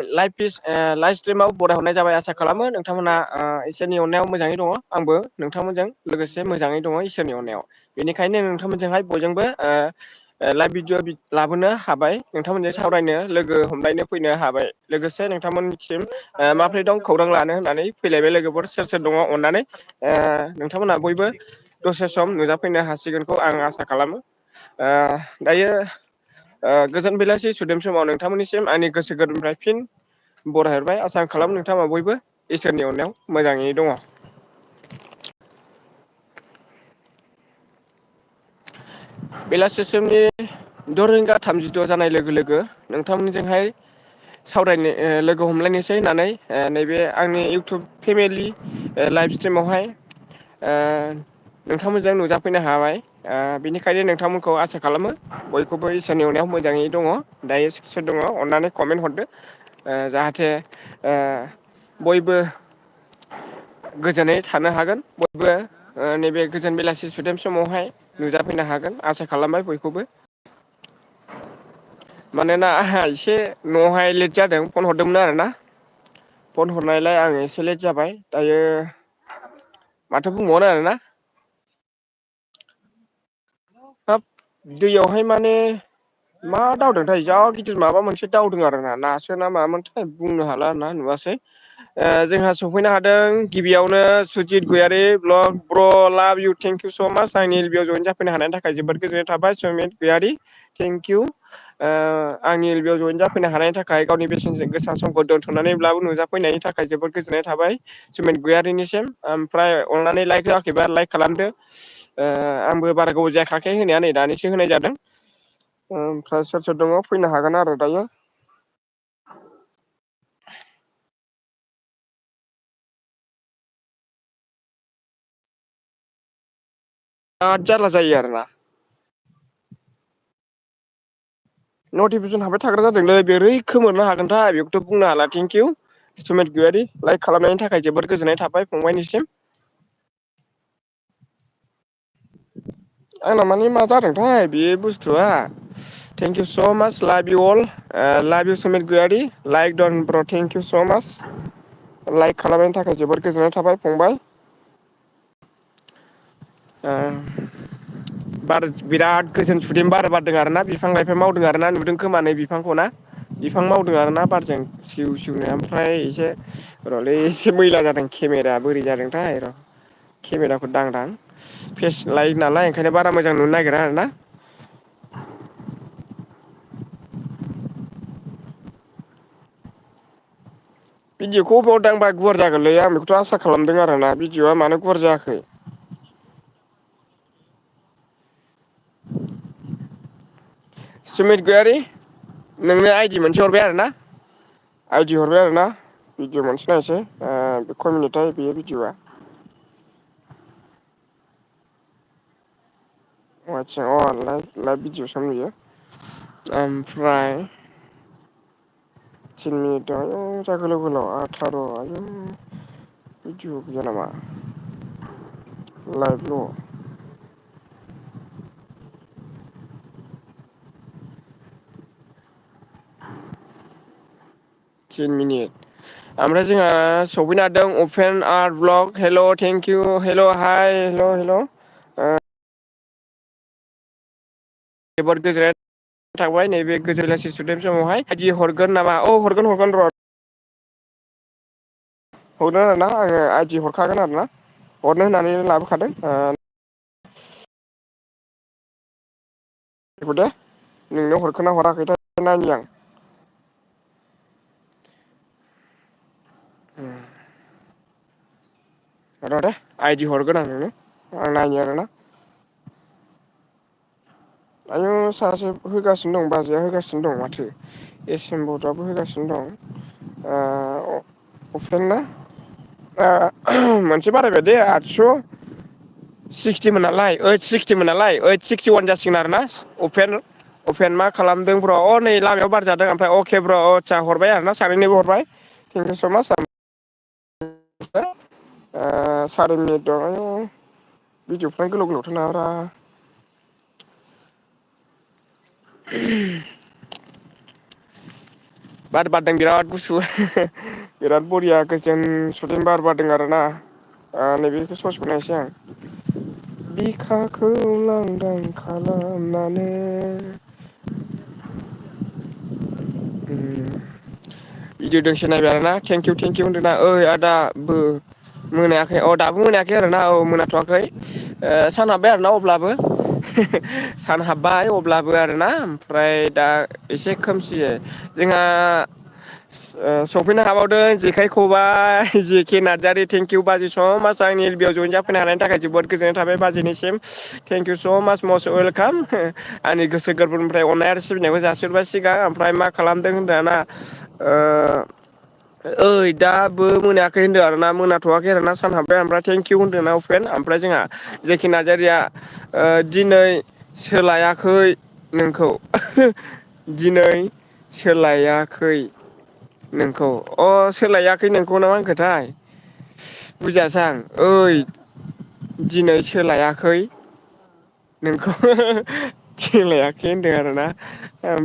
Live स्ट्रिमाव बरायहरनाय जाबाय आसा खालामो नोंथांमोना इसोरनि अननायाव मोजाङै दङ आंबो नोंथांमोनजों लोगोसे मोजाङै दङ इसोरनि अननायाव बेनिखायनो नोंथांमोनजोंहाय बयजोंबो लाइभ भिडिअ लाबोनो हाबाय नोंथांमोनजों सावरायनो लोगो हमलायनो फैनो हाबाय लोगोसे नोंथांमोननिसिम माबोरै दं खौरां लानो होननानै फैलायबाय लोगोफोर सोर सोर दङ अननानै नोंथांमोनहा बयबो दसे सम नुजाफैनो हासिगोनखौ आं आसा खालामो दायो गोजोन बेलासि सुदेम समाव नोंथांमोननिसिम आंनि गोसो गोरबोनिफ्राय फिन बरायहरबाय आसा खालामो नोंथांमोना बयबो इसोरनि अननायाव मोजाङै दङ। बेलासि समनि 6:36 जानाय लोगो लोगो नोंथांमोनजोंहाय सावरायनो लोगो हमलायनोसै होननानै नैबे आंनि इउटुब फेमिलि लाइभ स्ट्रिमावहाय नोंथांमोनजों नुजाफैनो हाबाय बिनिखायनो नोंथांमोनखौ आसा खालामो बयखौबो इसोरनि अननायाव मोजाङै दङ दायो सोर दङ अननानै कमेन्ट हरदो जाहाथे बयबो गोजोनै थानो हागोन बयबो नैबे गोजोन बेलासि सुदेम समावहाय नुजाफैनो हागोन आसा खालामबाय बयखौबो मानोना आंहा एसे न'आवहाय लेट जादों फन हरदोंमोन आरोना फन हरनायलाय आं एसे लेट जाबाय दायो माथो बुंबावनो आरोना हाब दैयावहाय माने मा दावदोंथाय जा गिदिर माबा मोनसे दावदों आरो ना नासो ना मामोनथाय बुंनो हाला आर ना नुवासै जोंहा सफैनो हादों गिबियावनो सुजित गयारि ब्लग ब्र लाभ इउ थेंक इउ स' माच आंनि बेयाव जयेन जाफैनो हानायनि थाखाय जोबोद गोजोननाय थाबाय सुमित गयारि थेंक इउ आंनि बेयाव जयेन जाफैनो हानायनि थाखाय गावनि बेसेन गोसा समखौ दोनथ'नानैब्लाबो नुजाफैनायनि थाखाय जोबोद गोजोननाय थाबाय सुमित गयारिनिसिम ओमफ्राय अननानै लाइक होआखैबा लाइक खालामदो आंबो बारा गोबाव जाखायाखै होनाया नै दानिसो होनाय जादों ओमफ्राय सोर सोर दङ फैनो हागोन आरो दायो बिराद जारला जायो आरोना नटिफिकेसन हाबबाय थाग्रा जादोंलै बोरै खोमोरनो हागोनथाय बेखौथ' बुंनो हाला थेंकिउ सुमित गयारि लाइक खालामनायनि थाखाय जोबोद गोजोननाय थाबाय फंबायनिसिम आंना माने मा जादोंथाय बे बुस्थुआ थेंक इउ स' माच लाभ इउ अल लाभ इउ सुमित गयारि लाइक दन ब्र' थेंक इउ स' माच लाइक खालामनायनि थाखाय जोबोद गोजोननाय थाबाय फंबाय बार बिराद गोजोन सुदेम बार बारदों आरोना बिफां लाइफां मावदों आरोना नुदों खोमा नै बिफांखौ ना बिफां मावदों आरोना बारजों सिउ सिउनो ओमफ्राय एसे रलै एसे मैला जादों केमेराया बोरै जादोंथाय र' केमेराखौ दांदां फेस लाइट नालाय ओंखायनो बारा मोजां नुनो नागिरा आरो ना भिडिअखौ अबेयाव दांबा गुवार जागोनलै आं बेखौथ' आसा खालामदों आरोना भिडिअआ मानो गुवार जायाखै सुमित गयारि नोंनो आइडि मोनसे हरबाय आरो ना आइदि हरबाय आरो ना भिडिअ मोनसे नायसै खय मिनिटथाय बेयो भिडिअआ आदसा लाइभ भिडिअसो नुयो ओमफ्राय 3 मिनिट आयौ जा गोलाव गोलाव 18 आयु भिडिअ गैया नामा लाइभल' 3 मिनिट ओमफ्राय जोंहा सफैनो हादों अपेन आर्ट ब्लग हेल' थेंकिउ हेल' हाइ हेल' हेल' जोबोद गोजोननाय थांबाय नैबे गोजोलासि सुदेम समावहाय आइदि हरगोन नामा औ हरगोन र' हरगोन आरोना आङो आइडि हरखागोन आरोना हरनो होननानै लाबोखादों बेखौ दे नोंनो हरखोना हराखैथाय नायनि आं र' दे आइडि हरगोन आं नोंनो आं नायनि आरोना आयौ सासे होगासिनो दं बाजैया होगासिनो दं माथो एस एम बर'आबो होगासिनो दं अपेन ना मोनसे बारायबाय दे 860मोन नालाय 860मोन नालाय 861 जासिगोन आरो ना अपेन मा खालामदों ब्र' नै लामायाव बार जादों ओमफ्राय अके ब्र' आदसा हरबाय आरो ना सानैनोबो हरबाय थेंकिउ स' माच सारि मिनिट दं आयौ भिडिअफ्रानो गोलाव गोलावथार नामाब्रा बार बारदों बिराद गुसु बिराद बरिया गोजोन सुदेम बार बारदों आरोना नैबेखौ ससेखौ नायनोसै आं बिखाखौ लांदां खालामनानै भिडिअ दोंसे नायबाय आरोना थेंकिउ होनदों ना ओइ आदा बो मोनायाखै अ दाबो मोनायाखै आरोना औ मोनाथ'वाखै सान हाबबाय आरोना अब्लाबो सान हाबबाय अब्लाबो आरोना ओमफ्राय दा एसे खोमसि जोंहा सफैनो हाबावदों जेखाइ खबाइ जेके नार्जारि थेंकिउ बाजै समाज आंनि बेयाव जयन जाफैनो हानायनि थाखाय जोबोद गोजोननाय थाबाय बाजैनिसिम थेंकिउ स' माच मस्ट वेलकाम आंनि गोसो गोरबोनिफ्राय अननाय आरो सिबिनायखौ जासिहरबाय सिगां ओमफ्राय मा खालामदों होनदों आना ओइ दाबो मोनायाखै होनदों आरोना मोनाथ'वाखै आरोना सान हाबबाय ओमफ्राय थेंकिउ होनदों ना अपेन ओमफ्राय जोंहा जेखि नार्जारिया दिनै सोलायाखै नोंखौ दिनै सोलायाखै नोंखौ अ सोलायाखै नोंखौ ना मा होनखोथाय बुजियासै आं ओइ दिनै सोलायाखै नोंखौ सोलायाखै होनदों आरोना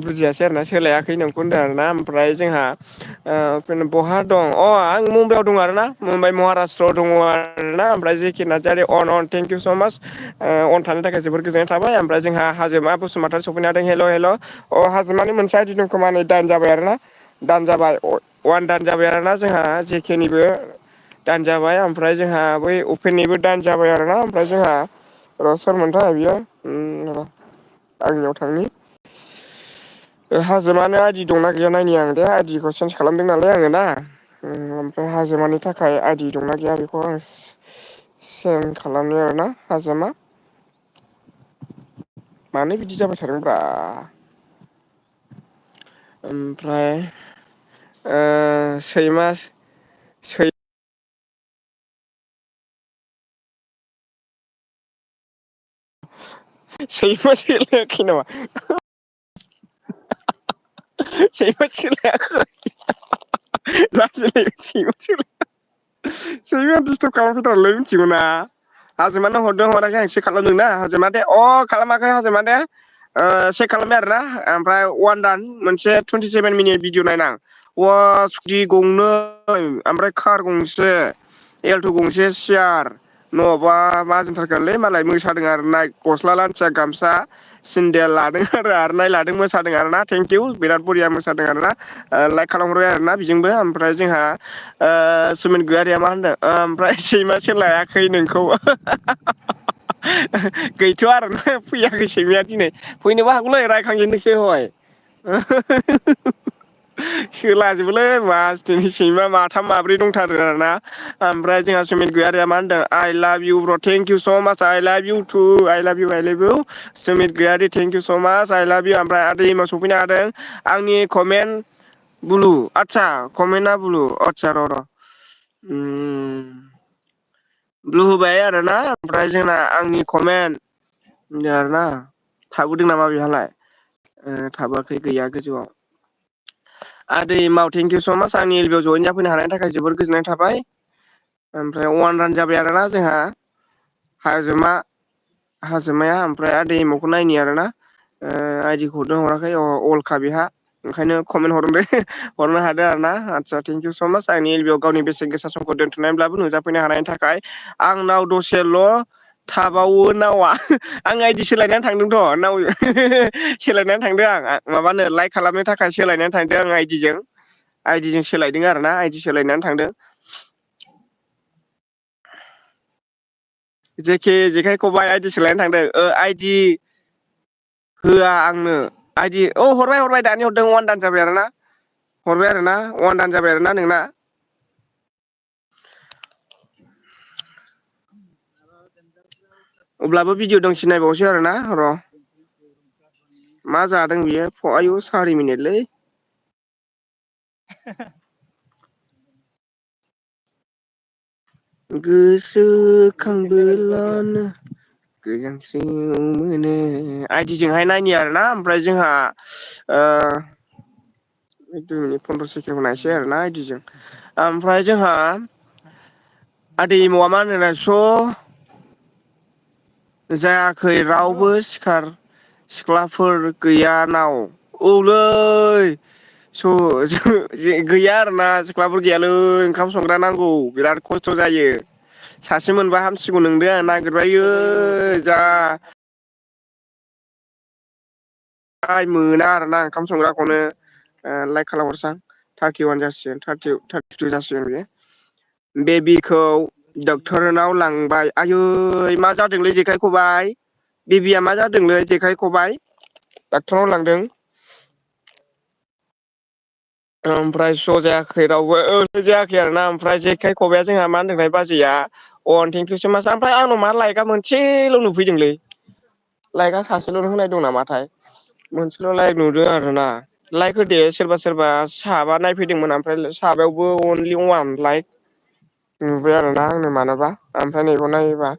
बुजियासै आरोना सोलायाखै नोंखौ होनदों आरोना ओमफ्राय जोंहा बहा दं अ आं मुम्बाइआव दं आरोना मुम्बाइ महाराष्ट्रआव दङ आरोना ओमफ्राय जेखि नार्जारि अन थेंकिउ स' माच अन थानो थाखाय जोबोर गोजोननाय थाबाय ओमफ्राय जोंहा हाजोमा बसुमतारी सफैनो हादों हेल' हेल' अ हाजोमानि मोनसे आइडि दं खोमा नै दाइन जाबाय आरोना दान जाबाय वान दान जाबाय आरोना जोंहा जेकेनिबो दान जाबाय ओमफ्राय जोंहा बै उपेननिबो दान जाबाय आरोना ओमफ्राय जोंहा र' सोरमोनथाय बियो र' आंनियाव थांनि हाजोमानो आइदि दंना गैया नायनि आं दे आइदिखौ चेन्ज खालामदों नालाय आङो ना ओमफ्राय हाजोमानि थाखाय आइदि दंना गैया बेखौ आं सेन्ड खालामनो आरोना हाजोमा मानो बिदि जाबाय थादोंब्रा ओमफ्राय सैमा सैमा सोलायाखै नामा सैमा सोलायाखै सैमाया दिसटार्ब खालामफैथारलै मिथिगौ ना हाजोमानो हरदों हराखै आं चेक खालामदों ना हाजोमा दे खालामाखै हाजोमा दे चेक खालामबाय आरोना ओमफ्राय वान दान मोनसे 27 मिनिट भिडिअ नायनां स्कुटि गंनै ओमफ्राय कार गंसे एल्ट' गंसे सियार नङाबा माजोनथारगोनलै मालाय मोसादों आरो ना गस्ला लांथिया गामसा सिन्देल लादों आरो आर'नाइ लादों मोसादों आरोना थेंकिउ बिराद बरिया मोसादों आरोना लाइक खालामहरबाय आरोना बेजोंबो ओमफ्राय जोंहा सुमित गयारिया मा होनदों ओमफ्राय सैमा सोलायाखै नोंखौ गैथ'आ आरोना फैयाखै सैमाया दिनै फैनोबो हागौलै रायखांजेननोसै हय सोलाजोबोलै मासथिनि सैमा माथाम माब्रै दंथारो आरोना ओमफ्राय जोंहा सुमित गयारिया मा होनदों आइ लाभ इउ ब्र' थेंकिउ स' माच आइ लाभ इउ टु आइ लाभ इउ सुमित गयारि थेंकिउ स' माच आइ लाभ इउ ओमफ्राय आदै हिमा सफैनो हादों आंनि कमेन्ट ब्लु आदसा कमेन्टआ ब्लु आदसा र' ब्लु होबाय आरोना ओमफ्राय जोंना आंनि कमेन्ट आरोना थाबोदों नामा बेहालाय थाबोआखै गैया गोजौआव आदै माव थेंकिउ स' माच आंनि एलबियाव जयेन जाफैनो हानायनि थाखाय जोबोर गोजोननाय थाबाय ओमफ्राय वान रान जाबाय आरोना जोंहा हाजोमाया ओमफ्राय आदै हिमाखौ नायनि आरोना आइदिखौ हरदों हराखै अलखा बेहा ओंखायनो कमेन्ट हरदों दे हरनो हादों आरो ना आदसा थेंकिउ स' माच आंनि एलबियाव गावनि बेसेन गोसा समखौ दोनथ'नायब्लाबो नुजाफैनो हानायनि थाखाय आंनाव दसेल' थाबावो नावा आं आइडि सोलायनानै थांदोंथ' नाव सोलायनानै थांदों आं माबानो लाइक खालामनो थाखाय सोलायनानै थांदों आं आइदिजों सोलायदों आरोना आइदि सोलायनानै थांदों जेखाय खबाइ आइदि सोलायनो थांदों आइदि होआ आंनो आइदि हरबाय दानि हरदों अवान दान जाबाय आरोना हरबाय आरोना अवान दान जाबाय आरोना नोंना अब्लाबो भिडिअ दोंसे नायबावसै आरोना र' मा जादों बियो आयु 4 मिनिटलै गोसोखांबोलानो गोजांस्रिउ मोनो आइदिजोंहाय नायनि आरोना ओमफ्राय जोंहा 2 मिनिट 15 सेकेन्डखौ नायसै आरोना आइदिजों ओमफ्राय जोंहा आदै हिमआ मा होनो जायाखै रावबो सिखार सिख्लाफोर गैयानाव औलै गैया आरोना सिख्लाफोर गैयालै ओंखाम संग्रा नांगौ बिराद खस्थ' जायो। सासे मोनबा हामसिगौ नंदों आं नागिरबाय जा मोना आरोना ओंखाम संग्राखौनो लाइक खालामहरसां 31 जासिगोन 32 जासिगोन बेयो बेबिखौ डक्टरनाव लांबाय आयै मा जादोंलै जेखाइ खबाइ बेबिया मा जादोंलै जेखाइ खबाइ डक्टरनाव लांदों ओमफ्राय स' जायाखै रावबो जायाखै आरोना ओमफ्राय जेखाय खबाइआ जोंहा मा होनदोंथाय बाजैया अन थेंकिउ स माच ओमफ्राय आंनाव मा लाइकआ मोनसेल' नुफैदोंलै लाइकआ सासेल' होनाय दं नामाथाय मोनसेल' लाइक नुदों आरोना लाइक होदो सोरबा सोरबा साबा नायफैदोंमोन ओमफ्राय साबायावबो अनलि अवान लाइक नुबाय आरोना आंनो मानोबा ओमफ्राय नैखौ नायोबा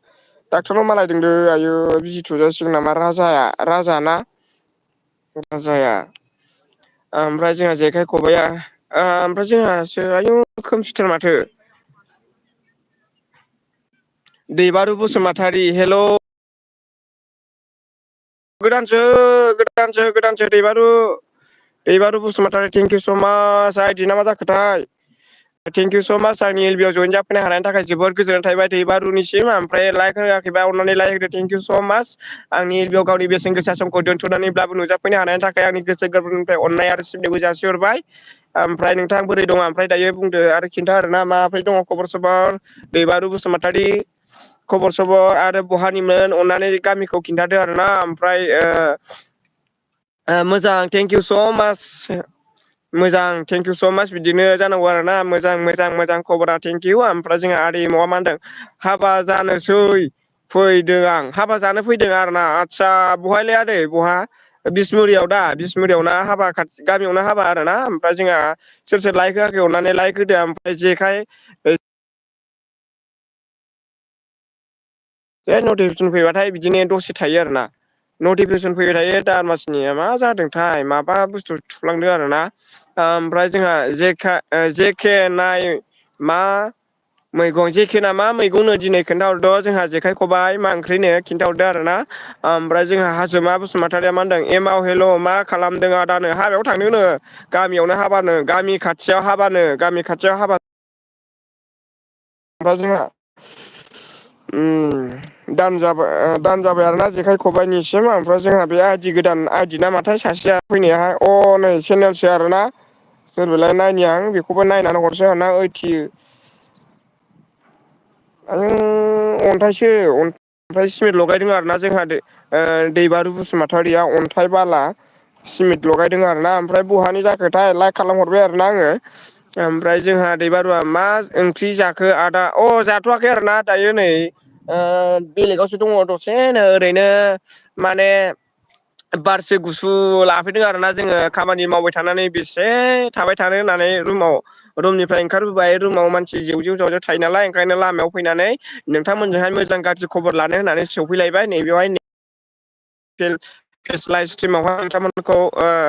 डाक्टरनाव मा लायदोंलै आयु बिजि थुजासिगोन नामा राजा ना राजाया ओमफ्राय जोंहा जेखाइ खबाइआ ओमफ्राय जोंहासो आयु खोमसिथार माथो दैबारु बसुमतारी हेल' गोदानसो दैबारु बसुमतारी थेंकिउ स' माच आइदि ना मा जाखोथाय थेंकिउ स' माच आंनि एल बि आव जयेन जाफैनो हानायनि थाखाय जोबोद गोजोननाय थाबाय दैबारुनिसिम ओमफ्राय लाइक होआखैबा अननानै लाइक होदो थेंकिउ स' माच आंनि एलबियाव गावनि बेसेन गोसा समखौ दोन्थ'नानैब्लाबो नुजाफैनो हानायनि थाखाय आंनि गोसो गोरबोनिफ्राय अननाय आरो सिबिनायखौ जासिहरबाय ओमफ्राय नोंथां बोरै दङ ओमफ्राय दायो बुंदो आरो खिन्था आरोना माब्रै दङ खबर सबर दैबारु बसुमतारी खबर सबर आरो बहानिमोन अननानै गामिखौ खिन्थादो आरोना ओमफ्राय मोजां थेंकिउ स' माच मोजां थेंकिउ स' माच बिदिनो जानांगौ आरो ना मोजां खबरा थेंकिउ ओमफ्राय जोंहा आदै मावा मा होनदों हाबा जानोसै फैदों आं हाबा जानो फैदों आरोना आदसा बहायलाय आदै बहा बिसमुरियाव दा बिसमुरियाव ना हाबा खाथि गामियावनो हाबा आरोना ओमफ्राय जोंहा सोर सोर लाइक होआखै अननानै लाइक होदो ओमफ्राय जेखाय बे नटिफिकेसन फैबाथाय बिदिनो दसे थायो आरोना नटिफिकेसन फैबाय थायो दारमासिनिया मा जादोंथाय माबा बुस्थु थुफ्लांदो आरोना ओमफ्राय जोंहा जेखे नाय मा मैगं जेखे ना मा मैगंनो दिनै खोन्थाहरदो जोंहा जेखाइ खबाइ मा ओंख्रिनो खिन्थाहरदो आरोना ओमफ्राय जोंहा हाजोमा बसुमतारिया मा होनदों एमाव हेल' मा खालामदों आदानो हाबायाव थांदोंनो गामियावनो हाबानो गामि खाथियाव हाबा ओमफ्राय जोंहा दान जाबाय आरोना जेखाइ खबाइनिसिम ओमफ्राय जोंहा बे आइदि गोदान आइदि नामाथाय सासेया फैनायाहाय नै चेनेलसो आरोना सोर बेलाय नायनि आं बेखौबो नायनानै हरसै आरोना ओइथि आयौ अन्थाइसो ओमफ्राय सिमेन्ट लगायदों आरोना जोंहा दैबारु बसुमतारिया अन्थाइ बाला सिमेन्ट लगायदों आरोना ओमफ्राय बहानि जाखोथाय लाइक खालामहरबाय आरोना आङो ओमफ्राय जोंहा दैबारुआ मा ओंख्रि जाखो आदा जाथ'वाखै आरोना दायो नै बेलेगावसो दङ दसेनो ओरैनो माने बारसो गुसु लाफैदों आरोना जोङो खामानि मावबाय थानानै बेसे थाबाय थानो होननानै रुमनिफ्राय ओंखारबोबाय रुमाव मानसि जेव जेव जावजाव थायो नालाय ओंखायनो लामायाव फैनानै नोंथांमोनजोंहाय मोजां गाज्रि खबर लानो होननानै सौफैलायबाय नैबेवहाय फेस लाइभ स्ट्रिमावहाय नोंथांमोनखौ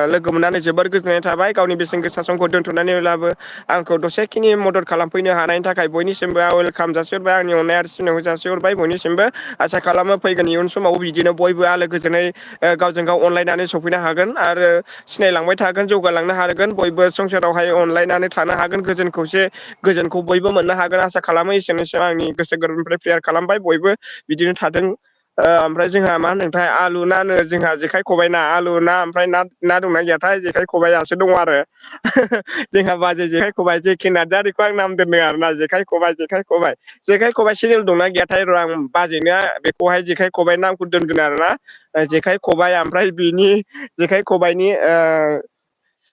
लोगो मोननानै जोबोर गोजोननाय थाबाय गावनि बेसेन गोसा समखौ दोन्थ'नानैब्लाबो आंखौ दसेखिनि मदद खालामफैनो हानायनि थाखाय बयनिसिमबो वेलकाम जासिहरबाय आंनि अननाय आरो सिनायखौ जासिहरबाय बयनिसिमबो आसा खालामो फैगोन इयुन समावबो बिदिनो बयबो आलो गोजोनै गावजों गाव अनलायनानै सफैनो हागोन आरो सिनायलांबाय थागोन जौगालांनो हागोन बयबो संसारावहाय अनलायनानै थानो हागोन गोजोन खौसे गोजोनखौ बयबो मोननो हागोन आसा खालामो एसेनोसै आंनि गोसो गोरबोनिफ्राय प्रेयार खालामबाय बयबो बिदिनो थाथों ओमफ्राय जोंहा मा होनदोंथाय आलु नानो जोंहा जेखाइ खबाइ ना आलु ना ओमफ्राय ना दंना गैयाथाय जेखाइ खबाइआसो दङ आरो जोंहा बाजै जेखाइ खबाइ जेखि नार्जारिखौ आं नाम दोन्दों आरोना जेखाइ खबाइ सेनेल दंना गैयाथाय र' आं बाजैनो बेखौहाय जेखाइ खबाइ नामखौ दोनगोन आरोना जेखाइ खबाइ ओमफ्राय बिनि जेखाइ खबाइनि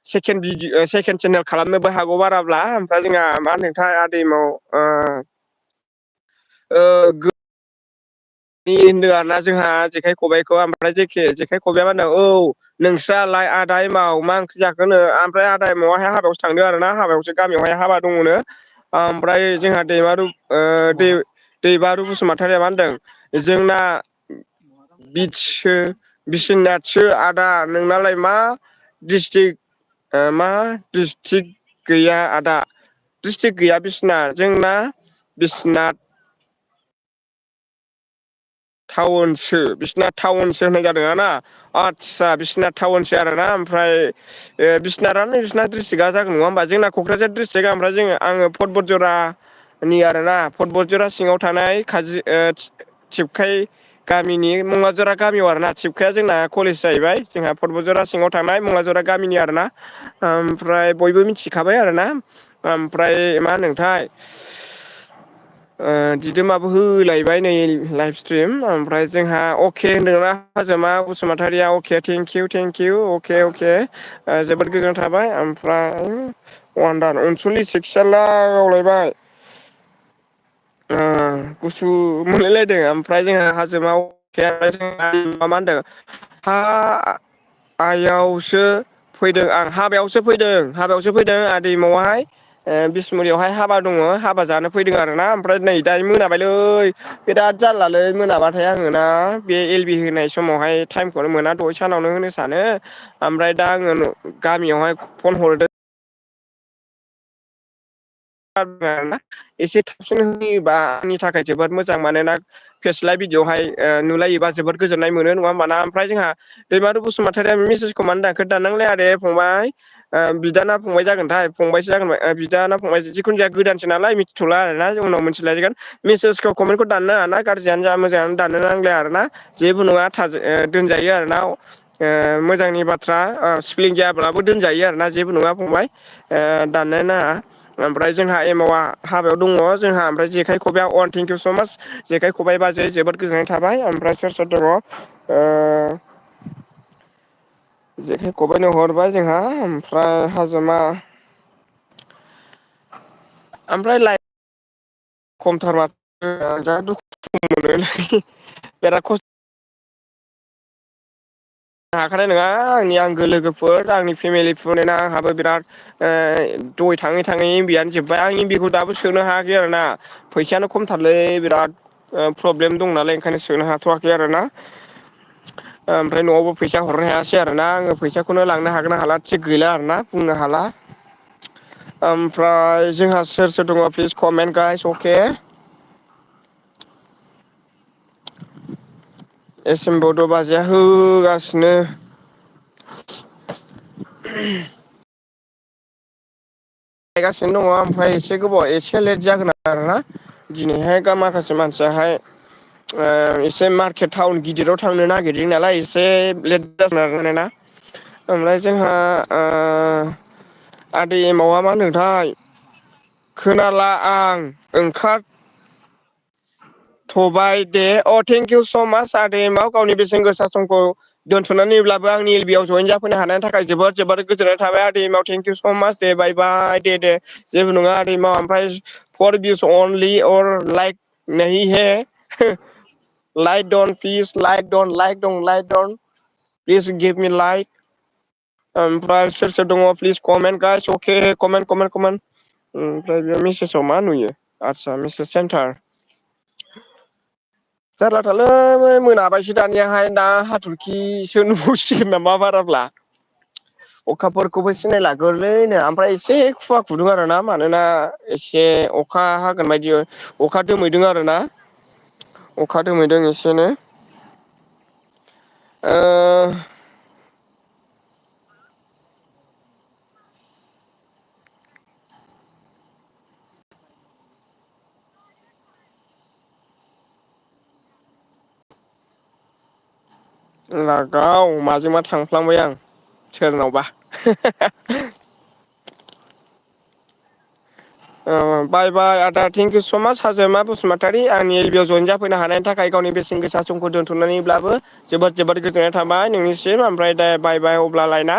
सेकेण्ड चेनेल खालामनोबो हागौ बाराब्ला ओमफ्राय जोंहा मा होनदोंथाय आदैमाव होनदों आरोना जोंहा जेखाइ खबाइखौ ओमफ्राय जेखाइ खबाइआ मा होनदों नोंस्रालाय आदा एमाव मा ओंख्रि जाखोनो ओमफ्राय आदा एमावाहाय हाबायावसो थांदों आरोना हाबायावसो गामियावहाय हाबा दङनो ओमफ्राय जोंहा दैबारु बसुमतारिया मा होनदों जोंना बिसनाथसो आदा नोंनालाय मा डिस्ट्रिक्ट गैया आदा डिस्ट्रिक्ट गैया बिसनाथ जोंना बिसनाथ टाउनसो बिसिना टाउनसो होननाय जादों ना आदसा बिसिना टाउनसो आरोना ओमफ्राय बिसनाटानो बिसिना डिस्ट्रिक्टआ जागोन नङा होमबा जोंना क'क्राझार डिस्ट्रिक्ट ओमफ्राय आङो फर्ट बरजरा नि आरोना फट बरजरा सिङाव थानाय थिफखाय गामिनि मुङाजरा गामियाव आरोना थिपखाया जोंना कलेज जाहैबाय जोंहा पर्बजरा सिङाव थानाय मुङाजरा गामिनि आरोना ओमफ्राय बयबो मिथिखाबाय आरोना ओमफ्राय मा होनोथाय दिदोमाबो होलायबाय नै लाइभ स्ट्रिम ओमफ्राय जोंहा अके होनदोंना हाजोमा बसुमतारिया अके थेंकिउ अके जोबोद गोजोननाय थाबाय ओमफ्राय वान्डार अनसलि सिक्सला गावलायबाय गुसु मोनलायलायदों ओमफ्राय जोंहा हाजोआव मा होनदों हा आइयावसो फैदों आं हाबायावसो फैदों आदैमुवाहाय बिसमुरियावहाय हाबा दङ हाबा जानो फैदों आरोना ओमफ्राय नै दायो मोनाबायलै बिराद जारलालै मोनाबाथाय आङो ना बे एल बि होनाय समावहाय टाइमखौनो मोना दहाय सानावनो होनो सानो ओमफ्राय दा आङो गामियावहाय फन हरदों आरोना एसे थाबसिन होयोबा आंनि थाखाय जोबोद मोजां मानोना फेस्ला भिडिअआवहाय नुलायोबा जोबोद गोजोन्नाय मोनो नङा होमबाना ओमफ्राय जोंहा दैमारु बसुमतारिया मेसेजखौ मानो दानखो दाननांलाय आरो फंबाय बिदाना फंबाय जागोनथाय फंबायसो जागोन बिदा ना फंबाय जिखुनु जाया गोदानसो नालाय मिथिथ'ला आरोना उनाव मिथिलायसिगोन मेसेजखौ कमेन्टखौ दाननो नाङा गाज्रियानो जा मोजाङानो दाननो नांलाया आरोना जेबो नङा दोनजायो आरोना मोजांनि बाथ्रा स्पेलिं जायाब्लाबो दोनजायो आरोना जेबो नङा फंबाय दाननो नाङा ओमफ्राय जोंहा एमावा हाबायाव दङ जोंहा ओमफ्राय जेखाइ खबाइआ अन थेंकिउ स' माच जेखाय खबाइ बाजै जोबोद गोजोननाय थाबाय ओमफ्राय सोर सोर दङ जेखाइ खबाइनो हरबाय जोंहा ओमफ्राय हाजोमा ओमफ्राय लाइ खमथार माथो दुखु मोनोलै बिराद खस्थ' हाखानाय नङा आंनि आंगो लोगोफोर आंनि फेमिलिफोरना आंहाबो बिराद दहाय थाङै एमबिआनो जोब्बाय आं एमबिखौ दाबो सोनो हायाखै आरोना फैसायानो खमथारलै बिराद प्रब्लेम दं नालाय ओंखायनो सोनो हाथ'वाखै आरोना ओमफ्राय न'आवबो फैसा हरनो हायासै आरोना आङो फैसाखौनो लांनो हागोन ना हाला थिग गैला आरोना बुंनो हाला ओमफ्राय जोंहा सोर सोर दङ प्लिज कमेन्ट गाइस अके एसिम बड' बाजैया होगासिनो गायगासिनो दङ ओमफ्राय एसे गोबाव एसे लेट जागोन आरोना दिनैहाय माखासे मानसियाहाय एसे मार्केट टाउन गिदिराव थांनो नागिरदों नालाय एसे लेट जासिगोन आरोना ओमफ्राय जोंहा आदै एमावा मा होनदोंथाय खोनाला आं ओंखार थबाय दे अ थेंकिउ स' माच आदैमाव गावनि बेसेन गोसा समखौ दोनथ'नानैब्लाबो आंनि एल बि आव जयेन जाफैनो हानायनि थाखाय जोबोद जोबोद गोजोननाय थाबाय आदैमाव थेंकिउ स' माच दे बाय बाय दे जेबो नङा आदैमाव ओमफ्राय four views only or like नहीं है like Don please like Don please give मि लाइक ओमफ्राय सोर सोर दङ please comment guys okay comment ओमफ्राय बे मेसेजाव मा नुयो आदसा मेसेज सेन्टार जारलाथारलै मोनाबायसो दानियाहाय दा हाथरखिसो नुबावसिगोन नामा बाराब्ला अखाफोरखौबो सिनायला गोरलैनो ओमफ्राय एसे खुवा खुदों आरोना मानोना एसे अखा हागोन बायदि अखा दोमैदों आरोना अखा दोमैदों एसेनो लागाव माजोंबा थांफ्लांबाय आं सोरनावबा बाय बाय आदा थेंकिउ स' माच हाजोमा बसुमतारी आंनि एल बि आव जयेन जाफैनो हानायनि थाखाय गावनि बेसेन गोसा समखौ दोन्थ'नानैब्लाबो जोबोद जोबोद गोजोननाय थाबाय नोंनिसिम ओमफ्राय दा बाय बाय अब्लालायना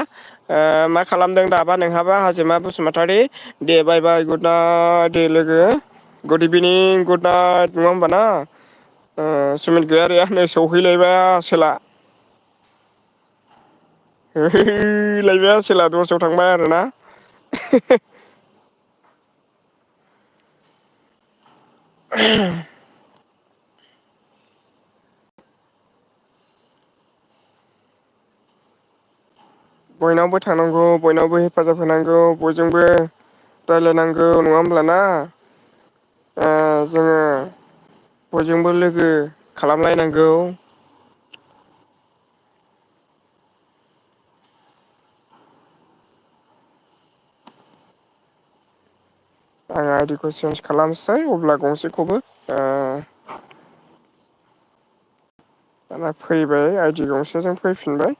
मा खालामदों दाबा नोंहाबा हाजोमा बसुमतारी दे बाय बाय गुड नाइट दे लोगो गुड इभिनिं गुड नाइट नङा होमबा ना सुमित गयारिया नै सौहैलायबाय आसोला लायबाय आसोला दस्रायाव थांबाय आरोना बयनावबो थांनांगौ बयनावबो हेफाजाब होनांगौ बयजोंबो रायलायनांगौ नङा होमब्लाना जोङो बयजोंबो लोगो खालामलायनांगौ। आं आइडिखौ चेन्ज खालामसै अब्ला गंसेखौबो दाना फैबाय आइडि गंसेजों फैफिनबाय।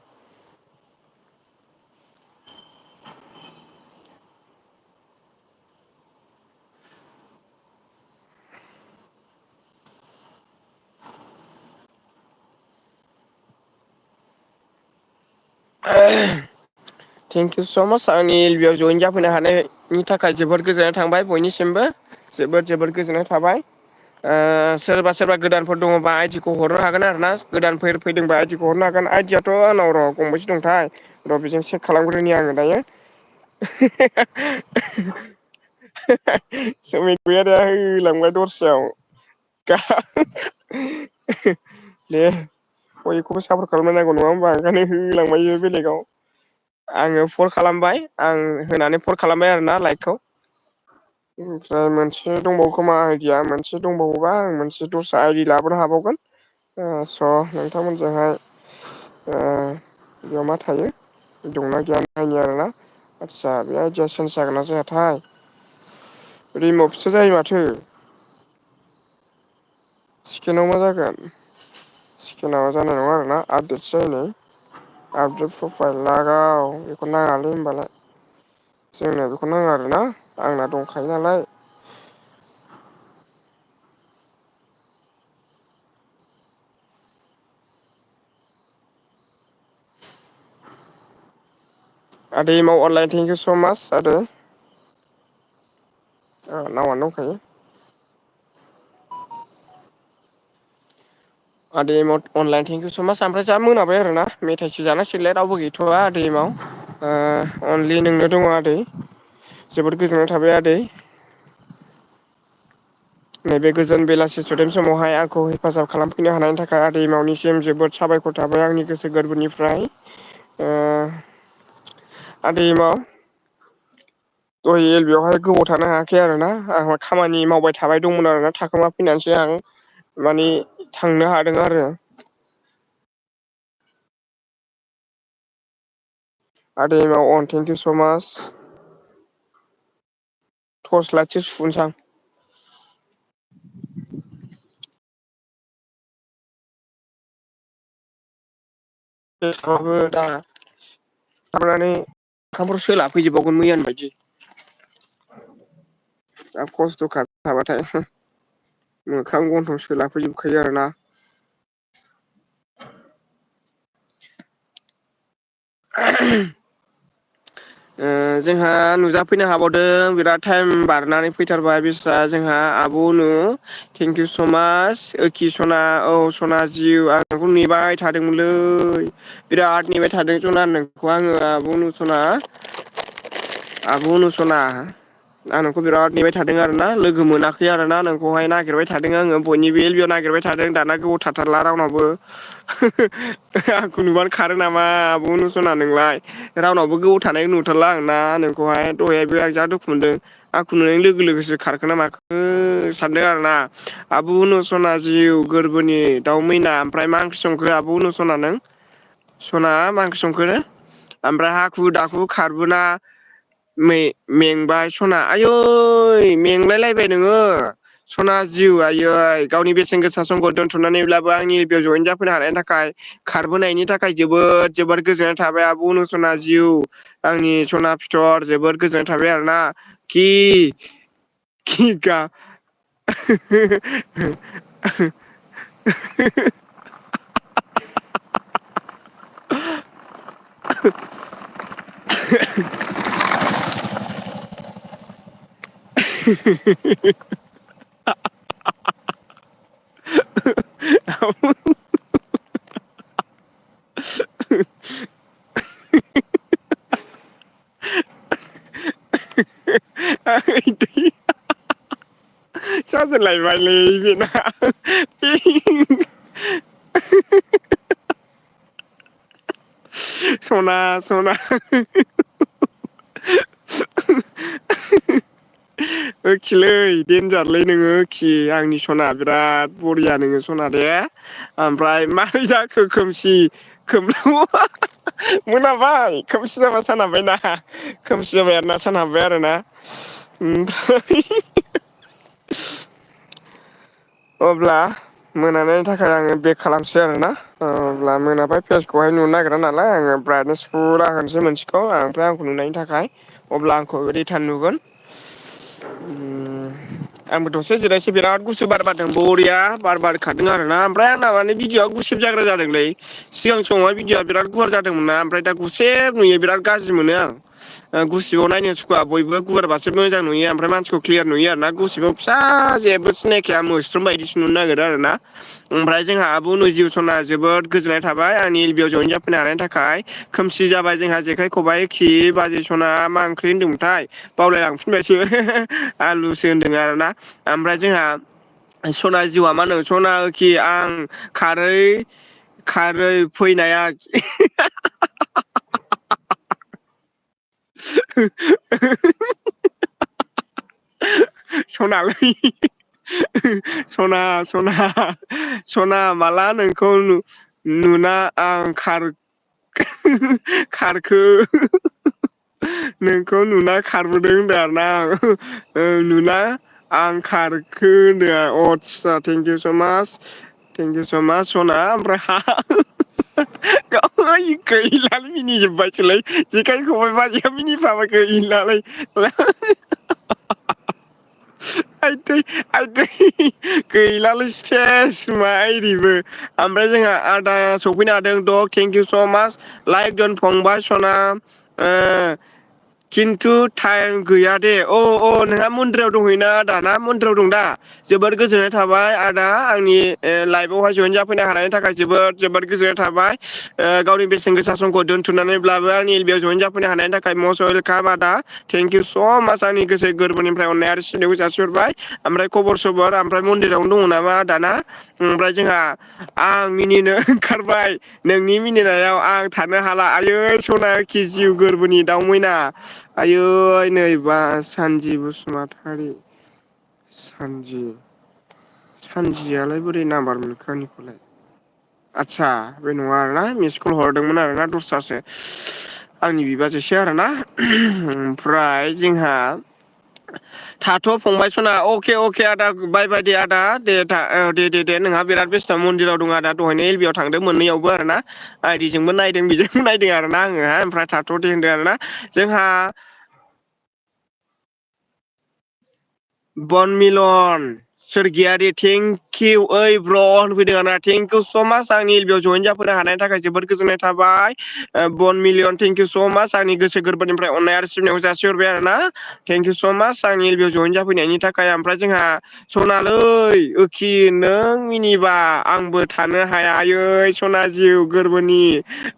थेंक इउ स' माच आंनि एल बि आव जयेन जाफैनो हानायनि थाखाय जोबोद गोजोननाय थांबाय बयनिसिमबो। जोबोद गोजोननाय थाबाय। सोरबा सोरबा गोदानफोर दङबा आइडिखौ हरनो हागोन आरो ना गोदानफोर फैदोंबा आइडिखौ हरनो हागोन। आइदियाथ' आंनाव र' गंबेसे दंथाय र' बेजों चेक खालामग्रोनि आङो दायो। सुमित गैयादा होलांबाय दस्रायाव। दे बयखौबो सापर्ट खालामलायनांगौ नङा होमबा ओंखायनो होलांबाय इयो बेलेगाव। आङो फन खालामबाय आं होनानै फन खालामबाय आरोना लाइकखौ। ओमफ्राय मोनसे दंबावो खोमा आइडिया मोनसे दंबावोबा आं मोनसे दस्रा आइडि लाबोनो हाबावगोन। स' नोंथांमोनजोंहाय बेयाव मा थायो दंना गैया नायनि आरोना। आदसा बे आइडिया चेन्ज जागोन ना जायाथाय रिमभसो जायो माथो। स्केनाव मा जागोन स्केनाव जानाय नङा आरोना आपडेटसो जायो नै। आपडेट प्रफाइल लागाव बेखौ नाङालै होनबालाय। जोंनो बेखौ नाङा आरोना आंना दंखायो नालाय। आदै एमाव अनलाइन थेंक इउ स' माच आदै। नावआनो दंखायो। आदै एमाव अनलाइन थेंक इउ स' माच ओमफ्राय जा मोनाबाय आरो ना मेथाइसो जानांसिगोनलाय रावबो गैथ'वा आदै एमाव। अनलि नोंनो दङ आदै जोबोद गोजोननाय थाबाय आदै। नैबे गोजोन बेलासि सुदेम समावहाय आंखौ हेफाजाब खालामफैनो हानायनि थाखाय आदै मावनिसिम जोबोद साबायखर थाबाय आंनि गोसो गोरबोनिफ्राय। आदै एमाव दहाय एल बि आवहाय गोबाव थानो हायाखै आरोना आंहा खामानि मावबाय थाबाय दंमोन आरोना थाखोमा फैनानैसो आं माने थांनो हादों आरो। आदै एमाव अन थेंक इउ स' माच। टर्स लाइटसो सुनोसै आं। दा थांनानै ओंखामफोर सोलाफैजोबबावगोन मैयानि बायदि। जा खस्थ'खा थाबाथाय मोखां गन्थं सोलाफैजोबखायो आरोना। जोंहा नुजाफैनो हाबावदों बिराद टाइम बारनानै फैथारबाय बेस्रा जोंहा आब' अनु थेंक इउ स' माच ओखि सना औ सना जिउ आं नोंखौ नेबाय थादोंमोनलै। बिराद नेबाय थादों सना नोंखौ आङो आब' अनु सना। आब' अनु सना आं नोंखौ बिराद नेबाय थादों आरोना लोगो मोनाखै आरोना नोंखौहाय नागिरबाय थादों आङो बयनिबो एल बि आव नागिरबाय थादों दाना गोबाव थाथारला रावनावबो। आंखौ नुबानो खारो नामा आब' अनु सना नोंलाय रावनावबो गोबाव थानाय नुथारला आं ना नोंखौहाय दहायबो आं जा दुखु मोनदों। आंखौ नुनाय लोगो लोगोसो खारखोना माखो सानदों आरोना। आब' अनु सना जिउ गोरबोनि दाउ मैना ओमफ्राय मा ओंख्रि संखो आब' अनु सना नों? सना मा ओंख्रि संखो ओमफ्राय हाखु दाखु खारबोना मेंबाय सना आयै मेंलायलायबाय नोङो। सना जिउ आयै गावनि बेसेन गोसा समखौ दोनथुमनानैब्लाबो आंनि बेयाव जयेन जाफैनो हानायनि थाखाय खारबोनायनि थाखाय जोबोद जोबोद गोजोननाय थाबाय आब' अनु सना जिउ। आंनि सना फिथर जोबोद गोजोननाय थाबाय आरोना खि गा जाजोलायबायलै बेना सना सना ओखिलै देनजारलै नोङो खि आंनि सना बिराद बरिया नोङो सना दे ओमफ्राय मारै जाखो खोमसि मोनाबाय खोमसि जाबा सान हाबबायना खोमसि जाबाय आरोना सान हाबबाय आरोना ओमफ्राय अब्ला मोनानायनि थाखाय आङो बेक खालामसै आरोना अब्ला मोनाबाय फेसखौहाय नुनो नागिरा नालाय आङो ब्राइटनेस फुरा होनोसै मोनसेखौ ओमफ्राय आंखौ नुनायनि थाखाय अब्ला आंखौ रिटार्न नुगोन आंबो दसे जिरायसै बिराद गुसु बार बारदों बरिया बार बारखादों आरोना ओमफ्राय आंना माने भिडिअआ गुसेब जाग्रा जादोंलै सिगां समावहाय भिडिअआ बिराद गुवार जादोंमोन ना ओमफ्राय दा गुसेब नुयो बिराद गाज्रि मोनो आं गुसेबाव नायनो सुखुवा बयबो गुवारबासो मोजां नुयो ओमफ्राय मानसिखौ क्लियार नुयो आरोना गुसेबाव फिसा जेबो सिनायखाया मोस्रोम बायदिसो नुनो नागिरो आरोना ओमफ्राय जोंहा आब' नजिब सना जोबोद गोजोननाय थाबाय आंनि एल बि आव जयेन जाफैनो हानायनि थाखाय खोमसि जाबाय जोंहा जेखाइ खबाइ खि बाजै सना मा ओंख्रि होनदोंमोनथाय बावलाय लांफिनबायसो आलुसो होनदों आरोना ओमफ्राय जोंहा सना जिउआ मा होनो सना खि आं खारै फैनाया सनालै सना सना सना माला नोंखौ नुना आं खारखो नोंखौ नुना खारबोदों होनदों आरोना आं नुना आं खारखो होनदों आतसा थेंकिउ स' मास थेंकिउ स' मास सना ओमफ्राय गैलालै मिनिजोब्बायसोलै जेखाइ खबाइ बाजैया मिनिफाबाय गैलालै गैलालै सेस मा एरिबो ओमफ्राय जोंहा आदा सफैनो हादों दग थेंकिउ स' माच लाइक दोन फंबाय सना खिन्थु टाइम गैया दे नोंहा मन्दिराव दंहैना आदा मन्दिराव दं दा जोबोद गोजोननाय थाबाय आदा आंनि लाइफआवहाय जयेन जाफैनो हानायनि थाखाय जोबोद जोबोद गोजोननाय थाबाय गावनि बेसेन गोसा समखौ दोन्थ'नानैब्लाबो आंनि एल बि आव जयेन जाफैनो हानायनि थाखाय मस्ट वेलकाम आदा थेंकिउ स' माच आंनि गोसो गोरबोनिफ्राय अननाय आरो सिबिनायखौ जासिहरबाय ओमफ्राय खबर सबर ओमफ्राय मन्दिरावनो दङ नामा दाना ओमफ्राय जोंहा आं मिनिनो ओंखारबाय नोंनि मिनिनायाव आं थानो हाला आयै सना खि जिउ गोरबोनि दाउ मैना आयै नैबा सानजि बसुमतारी सानजियालाय बोरै नाम्बार मोनखो आंनिखौलाय आदसा बे नङा आरोना मिस कल हरदोंमोन आरोना दस्रासो आंनि बिबाजैसो आरोना ओमफ्राय जोंहा थाथ' फंबाय सना अके आदा बाय बाय दे आदा दे नोंहा बिराद बेस्थ' मन्दिराव दं आदा दहायनो एल बि आव थांदों मोननैयावबो आरोना आइदिजोंबो नायदों बेजोंबो नायदों आरोना आङोहाय ओमफ्राय थाथ' दे होनदों आरोना जोंहा बन मिलन सोरगियारि थेंकिउ ओइ ब्र' होनफैदों आरोना थेंकिउ स' माच आंनि एल बि आव जयेन जाफैनो हानायनि थाखाय जोबोद गोजोननाय थाबाय बन मिलियन थेंकिउ स' माच आंनि गोसो गोरबोनिफ्राय अननाय आरो सिबिनायखौ जासिहरबाय आरोना थेंकिउ स' माच आंनि एल बि आव जयेन जाफैनायनि थाखाय ओमफ्राय जोंहा सनालै ओखि नों मिनिबा आंबो थानो हाया आयै सना जिउ गोरबोनि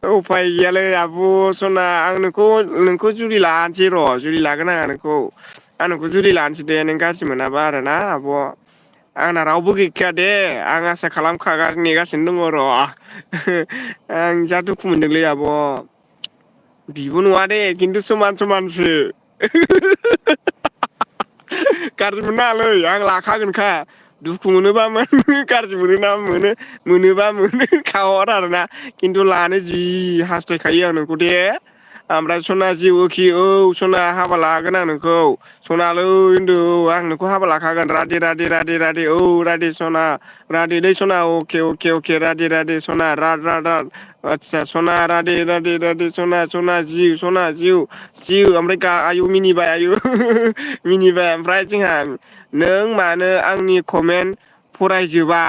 उफाय गैयालै आब' सना आं नोंखौ जुलि लानोसै र' जुलि लागोन आंहा नोंखौ आं नोंखौ जुलि लानोसै दे नों गाज्रि मोनाबा आरोना आब' आंना रावबो गैखाया दे आं आसा खालामखागासिनो नेगासिनो दङ र' आं जा दुखु मोनदोंलै आब' बिबो नङा दे खिन्थु समान समानसो गाज्रि मोननो नाङालै आं लाखागोनखा दुखु मोनोबा मोनो गाज्रि मोनोना मोनोबा मोनो खाहर आरोना खिन्थु लानो जि हास्थायखायो आं नोंखौ दे ओमफ्राय सना जिउ औ सना हाबा लागोन आं नोंखौ सनालै होनदों औ आं नोंखौ हाबा लाखागोन राधे राधे औ राधे सना राधे दै सना अके राधे सना आतसा सना राधे सना जिउ ओमफ्राय आयु मिनिबाय आयु मिनिबाय ओमफ्राय जोंहा नों मानो आंनि कमेन्ट फरायजोबा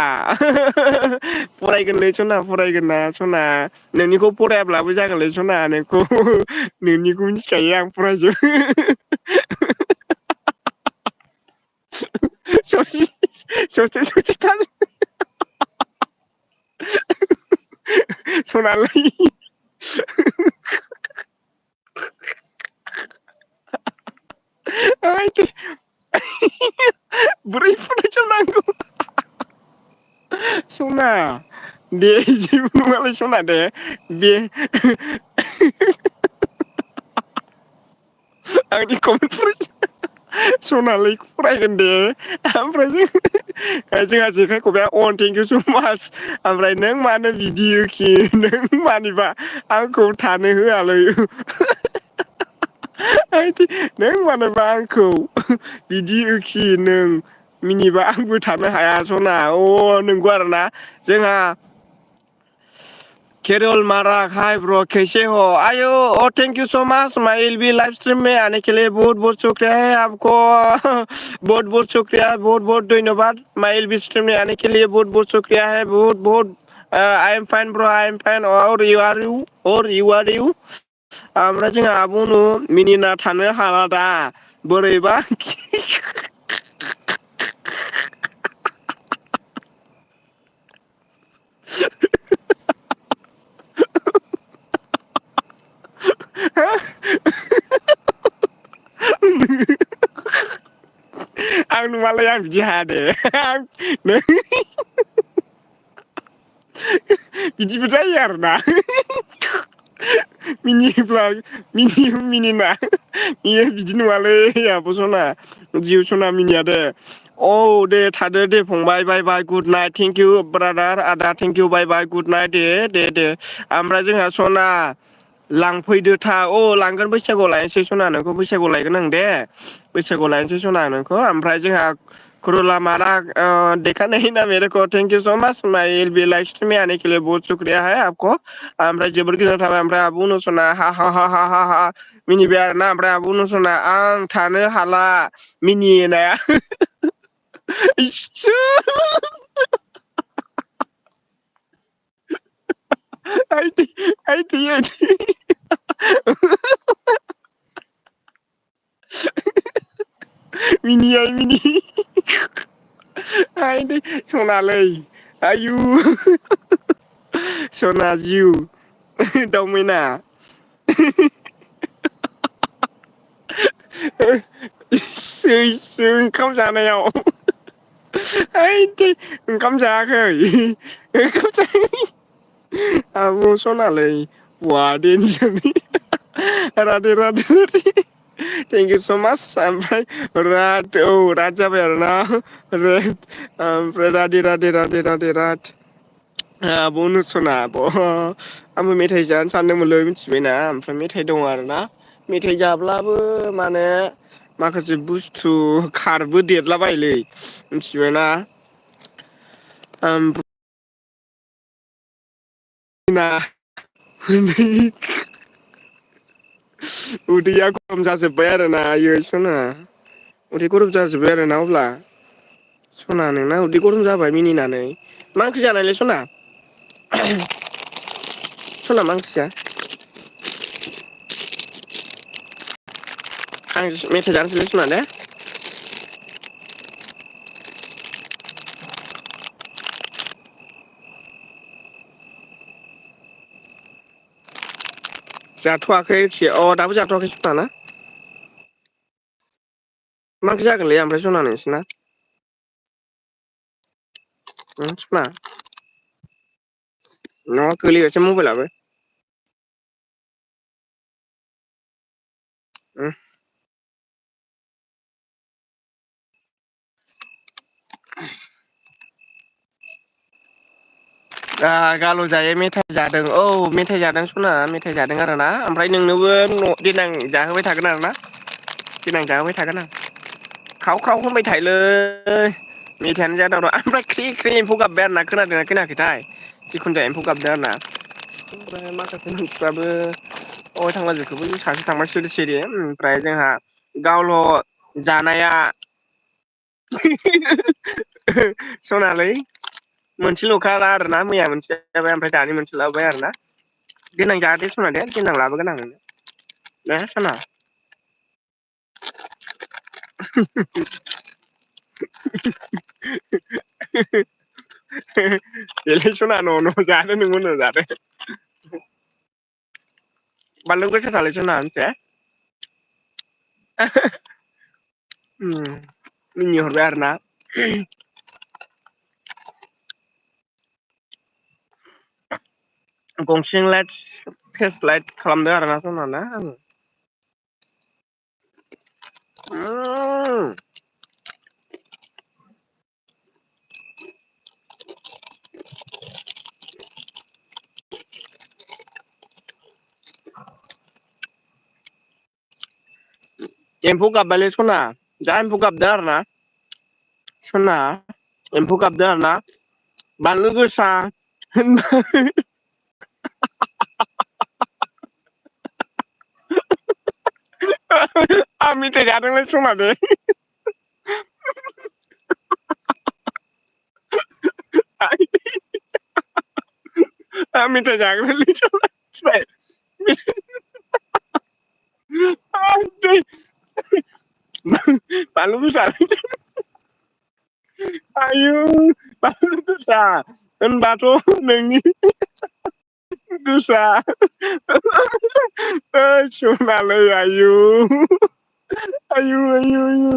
फरायगोनलै सना फरायगोन ना सना नोंनिखौ फरायाब्लाबो जागोनलै सना नोंखौ नोंनिखौ मिथिखायो आं फरायजोबो ससे सनालै बोरै फरायजोबनांगौ सना दे जेबो नङालै सना दे बे आंनि कमेन्ट फराय सनालिखौ फरायगोन दे ओमफ्राय जोंहा जेखाइ खबाइआ अन थेंकिउ स माच ओमफ्राय नों मानो बिदि होखि नों मानिबा आंखौ थानो होआलै नों मानोबा आंखौ बिदि होखि नों मिनिबा आंबो थानो हाया सना अ नंगौ आरोना जोंहा केरल मारा हाय ब्र कैसे हो आयो thank you so much my will be live stream में आने के लिए बहुत बहुत शुक्रिया है आपको बहुत बहुत शुक्रिया बहुत बहुत धन्यवाद माई विल बी स्ट्रीम में आने के लिए बहुत बहुत शुक्रिया है बहुत बहुत I am fine bro I am fine और यू आर यू और यू आर यू ओमफ्राय जोंहा आबुनु मिनिना थानो हाला दा बोरैबा आं नुआलै आं बिदि हाया दे नों बिदिबो जायो आरोना मिनियोब्ला मिनिना बेयो बिदि नङालै आब' सना जिउ सना मिनिया दे औ दे थादो दे फंबाय bye bye good night thank you brother आदा thank you bye bye good night दे ओमफ्राय जोंहा सना लांफैदो था अ लांगोन बैसागुआव लायनोसै सना नोंखौ बैसागुआव लायगोन आं दे बैसागुआव लायनोसै सना नोंखौ ओमफ्राय जोंहा खुरला मारा देखा नहीं ना मेरे को थैंक यू सो मच माय विल बी लाइव स्ट्रीम में आने के लिए बहुत शुक्रिया है आपको ओमफ्राय जोबोद गोजोननाय थाबाय ओमफ्राय आब' अनसना हा मिनिबाय आरोना ओमफ्राय आब' अनसना आं थानो हाला मिनिनाया इसोर मिनियै मिनि सनालै आयु सना जिउ दाउमैना ओंखाम जानायाव ओंखाम जायाखै आब' सनालै बवा देनजारलै Radhe Radhe thank you so' माच ओमफ्राय राद जाबाय आरोना ओमफ्राय राधे राद आब' अनसना आंबो मेथाइ जानो सानदोंमोनलै मिथिबायना ओमफ्राय मेथाइ दङ आरोना मेथाइ जाब्लाबो माने माखासे बुस्थु खारबो देरला बायोलै मिथिबायना उदैया गरम जाजोब्बाय आरोना आयै सना उदै गरम जाजोब्बाय आरोना अब्ला सना नोंना उदै गरम जाबाय मिनिनानै मा ओंख्रि जानायलै सना सना मा ओंख्रि जाया आं मेथाइ जानोसैलै सना दे जाथ'वाखै दाबो जाथ'वाखै सना ना मा ओंख्रि जागोनलै ओमफ्राय सना नोंसिना सना नङा गोलैबायसो मबाइलाबो गालु जायै मेथाइ जादों औ मेथाइ जादों सना मेथाइ जादों आरोना ओमफ्राय नोंनोबो देनां जाहोबाय थागोन आरोना देनां जाहोबाय थागोन आं ख्राव ख्राव होनबाय थायोलै मेथाइयानो जा दावराव ओमफ्राय ख्रि ख्रि एम्फौ गाबबाय आरोना खोनादोंना खोनायाखैथाय जिखुनु जाया एम्फौ गाबदों आरोना ओमफ्राय माखासे मानसिफ्राबो थांलाजोबखोबो सासे थांबाय सिरि सिरि ओमफ्राय जोंहा गावल' जानाया सनालै मोनसेल'खा आरोना मैया मोनसे जाबाय ओमफ्राय दानि मोनसे लाबोबाय आरोना देनां जादे सना दे देनां लाबोगोन आं दे सना देलै सना न' जादो नोंबो न' जादो बानलु गोसा थारलै सना मिथिबाय मिनिहरबाय आरोना गंसेजों लाइट फेस लाइट खालामदों आरोना सना ना आङो एम्फौ गाबबायलै सना जा एम्फौ गाबदों आरो ना सना एम्फौ गाबदों आरो ना बानलु गोसा आं मेथाइ जादोंलै सना दे आं मेथाइ जाग्रालै सना मिथिबाय बानलु गोसा आयौ बानलु गोसा होनबाथ' नोंनि गोसा ओइ सनालै आयु आयु आयु आयु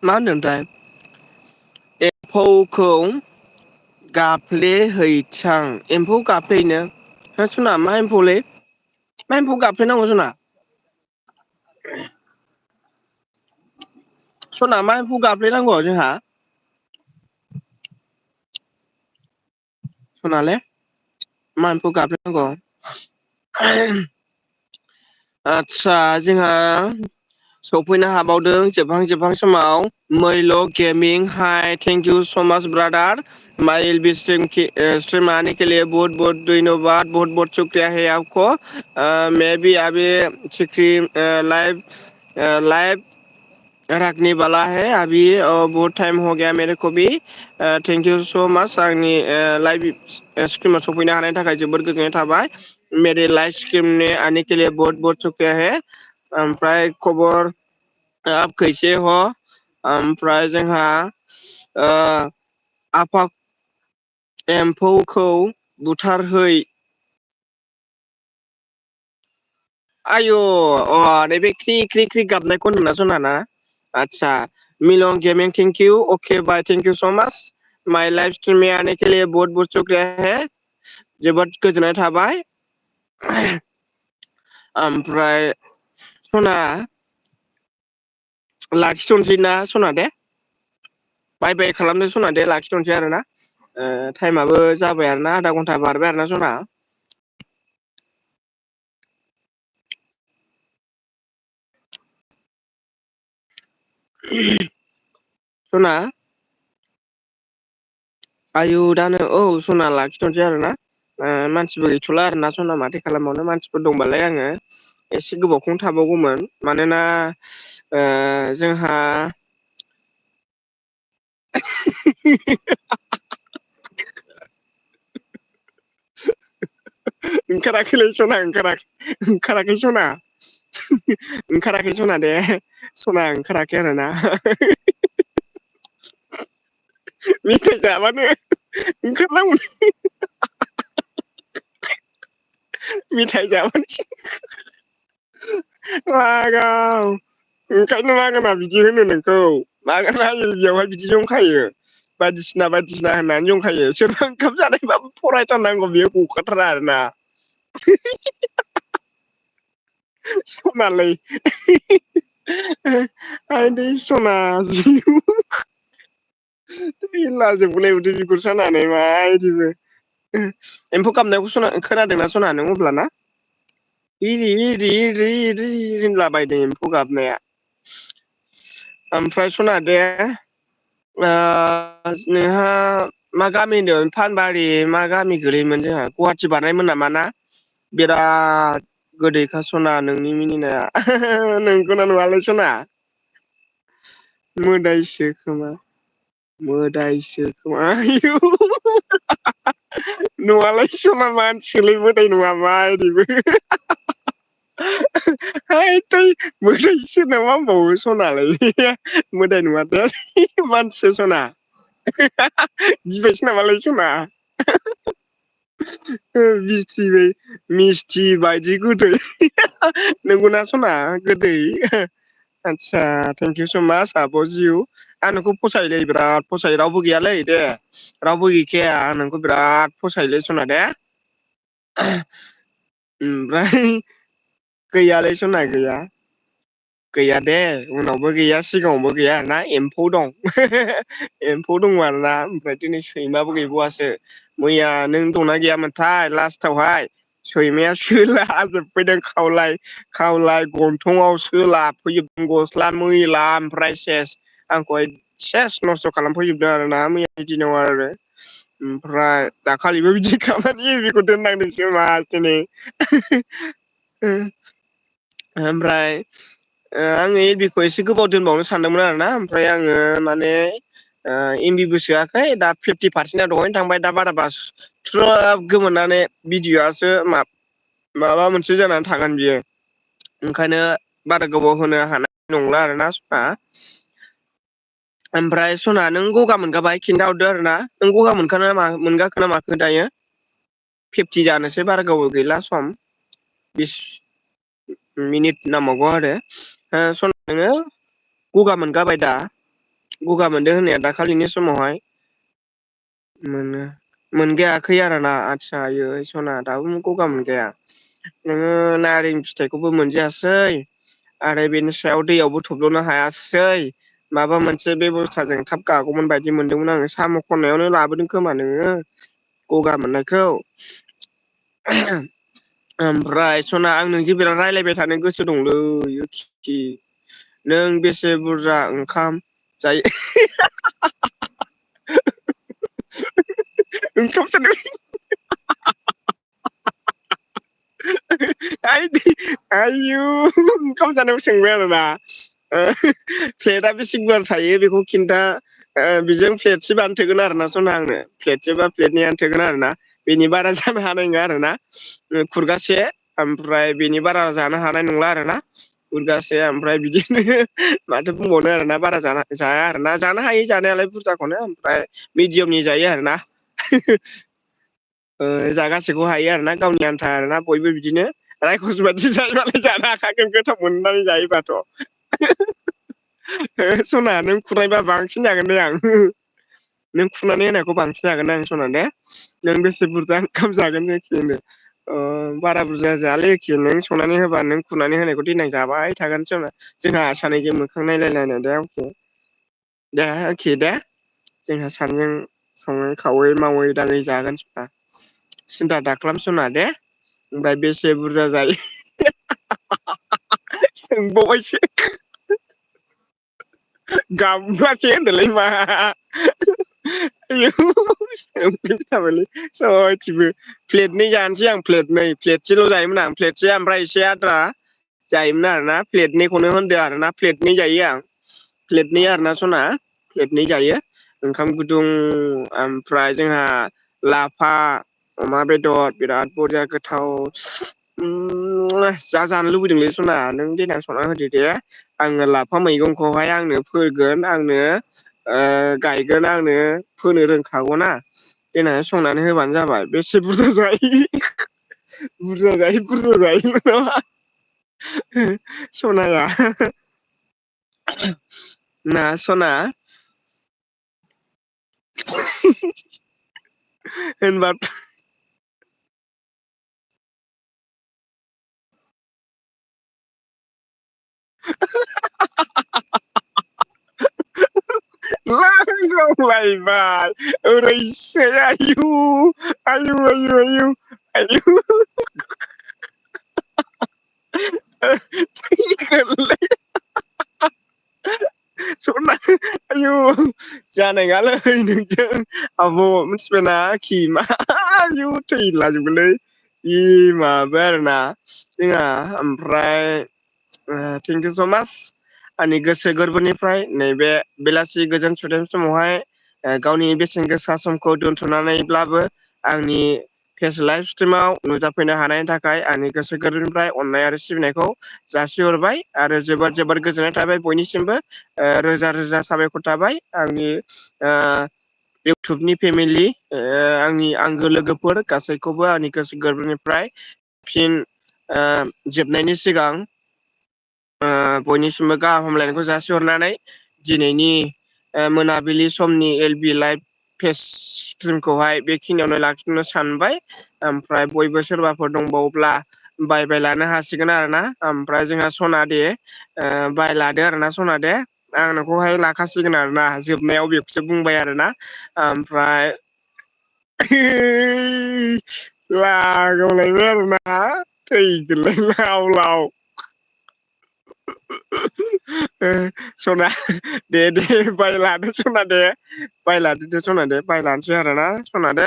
मा होनदोंथाय एम्फौखौ गाफ्लेहैथां एम्फौ गाफ्लेनो हो सना मा एम्फौलै मा एम्फौ गाबफ्लेनांगौ सना सना मा एम्फौ गाफ्लेनांगौ जोंहा सनाले मा एम्फौ गाबज्रिनांगौ आदसा जोंहा सफैनो हाबावदों जोबहां जोबहां समाव मैल' gaming high thank you so माच ब्रादार माइ एल बि स्ट्रिम आने के लिए बहुत बहुत धन्यवाद बहुत बहुत शुक्रिया है आपको मैं भी अभी स्ट्रीम लाइव रखने वाला है अभी बहुत टाइम हो गया मेरे को भी थेंक इउ स' माच आंनि लाइभ स्ट्रिमाव सफैनो हानायनि थाखाय जोबोद गोजोननाय थाबाय मेरे लाइव स्ट्रिम ने आने के लिए बहुत बहुत शुक्रिया है ओमफ्राय खबर आप कैसे हो ओमफ्राय जोंहा आफा एम्फौखौ बुथारहै आय' नैबे ख्रि ख्रि ख्रि गाबनायखौ होनदोंना सना ना आदसा मिलं gaming thank you okay bye thank you so' much my life stream में आने के लिए बहुत बहुत शुक्रिया है जोबोद गोजोननाय थाबाय ओमफ्राय सना लाखिथ'नोसै ना सना दे बाय बाय खालामनो सना दे लाखिथ'नोसै आरो ना टाइमाबो जाबाय आरो ना आधा घन्टा बारबाय आरो ना सना सना आयु दानो औ सना लाखिथ'नोसै आरो ना मानसिबो गैथ'ला आरो ना सना माथो खालामबावनो मानसिफोर दंबालाय आङो एसे गोबावखौनो थाबावगौमोन मानोना जोंहा ओंखाराखैलै सना ओंखाराखै सना ओंखाराखै सना दे सना ओंखाराखै आरोना मेथाइ जाबानो ओंखारनांगौलै मेथाइ जाबानो लागाव ओंखायनो मागोना बिदि होनो नोंखौ मागोना बेयावहाय बिदि जंखायो बायदिसिना बायदिसिना होननानै जंखायो सोरबा ओंखाम जानायबाबो फरायथारनांगौ बेयो गखाथारा आरोना सनालै आइदै सना लाजोंबोलाय माथो बिगुर सानानै मा इदिबो एम्फौ गाबनायखौ खोनादोंना सना नों अब्लाना इरि होनलाबायदों एम्फौ गाबनाया ओमफ्राय सना दे नोंहा मा गामि होनदों फानबारि मा गामि गोलैयोमोन जोंहा गुवाहाटि बारनायमोन नामा ना बिराद गोदैखा सना नोंनि मिनिनाया नोंगौना नङालै सना मोदायसो खोमा मोदायसो खोमा आयु नङालै सना मानसिलै मोदाय नङा मा इदिबो है थै मोदायसो ना मा होनबावो सनालाय मोदाय नङा दे मानसिसो सना गिबायसो नामालै सना मिस्थि बायदि गोदै नंगौना सना गोदै आदसा थेंक इउ स' माच आब' जिउ आं नोंखौ फसायोलै बिराद फसायो रावबो गैयालै दे रावबो गैखाया आं नोंखौ बिराद फसायोलै सना दे ओमफ्राय गैयालै सना गैया गैया दे उनावबो गैया सिगाङावबो गैया आरोना एम्फौ दं एम्फौ दङ आरोना ओमफ्राय दिनै सैमाबो गैबावआसो मैया नों दंना गैयामोनथाय लास्टावहाय सैमाया सोलाजोबफैदों खावलाय गन्थंआव सोलाफैजोबदों गस्ला मैला ओमफ्राय सेस आंखौहाय सेस नस्थ' खालामफैजोबदों आरोना मैयानि दिनाव आरो ओमफ्राय दाखालिबो बिदि खालामनानै बेखौ दोननांदोंसो मासदिनि ओमफ्राय आङो एबिखौ एसे गोबाव दोनबावनो सानदोंमोन आरोना ओमफ्राय आङो माने एमबिबो सोआखै दा 50% दहायनो थांबाय दा बाराबा थ्रोब गोमोरनानै भिडिअ'आसो माबा मोनसे जानानै थागोन बियो ओंखायनो बारा गोबाव होनो हानाय नंला आरोना सना ओमफ्राय सना नों गगा मोनगाबाय खिन्थाहरदो आरो ना नों गगा मोनगाखोना माखो दायो 50 जानोसै बारा गोबाव गैला सम 20 मिनिट नांबावगौ आरो सना नोङो गगा मोनगाबाय दा गगा मोनदों होननाया दाखालिनि समावहाय मोनगायाखै आरोना आदसा आयै सना दाबो गगा मोनगाया नोङो नारें फिथाइखौबो मोनजायासै आरो बेनि सायाव दैयावबो थब्ल'नो हायासै माबा मोनसे बेब'स्थाजों थाब गागौमोन बायदि मोनदोंमोन आङो साम' खननायावनो लाबोदों खोमा नोङो गगा मोननायखौ ओमफ्राय सना आं नोंजों बिराद रायलायबाय थानो गोसो दंलै नों बेसे बुरजा ओंखाम जायो ओंखाम आयु ओंखाम जानायाव सोंबाय आरोना प्लेटआ बेसे गुवार थायो बेखौ खिन्था बेजों प्लेटसे बानो थोगोन आरो ना सना आंनो प्लेटसे बा प्लेटनैयानो थोगोन आरो ना बेनि बारा जानो हानाय नङा आरो ना खुरगासे ओमफ्राय बेनि बारा जानो हानाय नंला आरो ना खुरगासे ओमफ्राय बिदिनो माथो बुंबावनो आरोना बारा जाया आरोना जानो हायो जानायालाय बुरजाखौनो ओमफ्राय मिडियामनि जायो आरोना जागासिखौ हायो आरो ना गावनि आन्था आरोना बयबो बिदिनो रायखस बादि जायोबालाय जानो हाखागोन गोथाव मोननानै जायोबाथ' सना नों खुरनायबा बांसिन जागोन दे आं नों खुरनानै होनायखौ बांसिन जागोन आं सना दे नों बेसे बुरजा ओंखाम जागोन जायखि होनो बारा बुरजा जायालै एखे नों संनानै होबा नों खुरनानै होनायखौ देनां जाबाय थागोन सना जोंहा सानैजों मोखां नायलायलायनाय दे अके दे एखे दे जोंहा सानैजों सङै खावै मावै दाङै जागोन सना सिन्था दाख्लाम सना दे ओमफ्राय बेसे बुरजा जायो सोंबावबायसो गाबबासो होनदोंलै मा आयौ थाबायलै सयथिबो प्लेटनै जानोसै आं प्लेटसेल' जायोमोन आं प्लेटसे ओमफ्राय एसे आद्रा जायोमोन आरोना प्लेटनैखौनो होनदो आरोना प्लेटनै जायो आं प्लेटनै आरोना सना प्लेटनै जायो ओंखाम गुदुं ओमफ्राय जोंहा लाफा अमा बेदर बिराद बरिया गोथाव जा जानो लुबैदोंलै सना नों देनां संना होदो दे आङो लाफा मैगंखौहाय आंनो फोगोन आंनो गायगोन आंनो फोनो रोंखागौना देनां संनानै होबानो जाबाय बेसे बुरजा जायो बुरजा जायो नामा सनाया ना सना होनबा लायबाय ओरैसै आयु आयु आयु आयु आयु सना आयु जानाय नङालै नोंजों आब' मिथिबायना खि मा आयु थैलाजोबगोनलै इ माबाय आरोना जोंहा ओमफ्राय थेंकिउ स' माच आंनि गोसो गोरबोनिफ्राय नैबे बेलासि गोजोन सुदेम समावहाय गावनि बेसेन गोसा समखौ दोनथ'नानैब्लाबो आंनि फेस लाइभ स्ट्रिमाव नुजाफैनो हानायनि थाखाय आंनि गोसो गोरबोनिफ्राय अननाय आरो सिबिनायखौ जासिहरबाय आरो जोबोद जोबोद गोजोननाय थाबाय बयनिसिमबो रोजा रोजा साबायखर थाबाय आंनि इउटुबनि फेमिलि आंनि आंगो लोगोफोर गासैखौबो आंनि गोसो गोरबोनिफ्राय फिन जोबनायनि सिगां बयनिसिमबो गाहाम हामलायनायखौ जासिहरनानै दिनैनि मोनाबिलि समनि एल बि लाइभ फेस स्ट्रिमखौहाय बेखिनियावनो लाखिनो सानबाय। ओमफ्राय बयबो सोरबाफोर दंबावोब्ला बाय लानो हासिगोन आरो ना। ओमफ्राय जोंहा सना दे बाय लादो आरोना सना दे। आं नोंखौहाय लाखासिगोन आरोना जोबनायाव बेखौसो बुंबाय आरोना। ओमफ्राय लागावलायबाय आरोना थैगोनलै लाव लाव। सना दे बाय लादो सना दे। बाय लादोदो सना दे बाय लानोसै आरोना सना दे।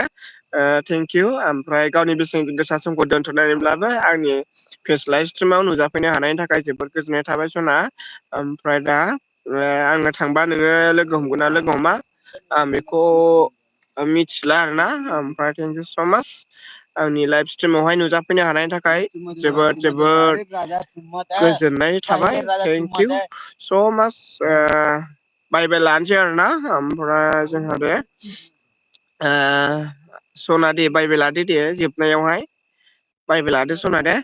थेंक इउ ओमफ्राय गावनि बेसेन गोसा समखौ दोन्थ'नानैब्लाबो आंनि फेस लाइभ स्ट्रिमाव नुजाफैनो हानायनि थाखाय जोबोद गोजोननाय थाबाय सना। ओमफ्राय दा आङो थांबा नोङो लोगो हमगोन ना लोगो हमा आं बेखौ मिथिला आरोना ओमफ्राय थेंक इउ स' माच। आंनि लाइफ स्ट्रिमावहाय नुजाफैनो हानायनि थाखाय जोबोद जोबोद गोजोननाय थाबाय थेंक इउ स' माच बाय लानोसै आरोना ओमफ्राय जोंहा दे सना दे बायबाय लादो दे जोबनायावहाय बायबेल लादो सना दे।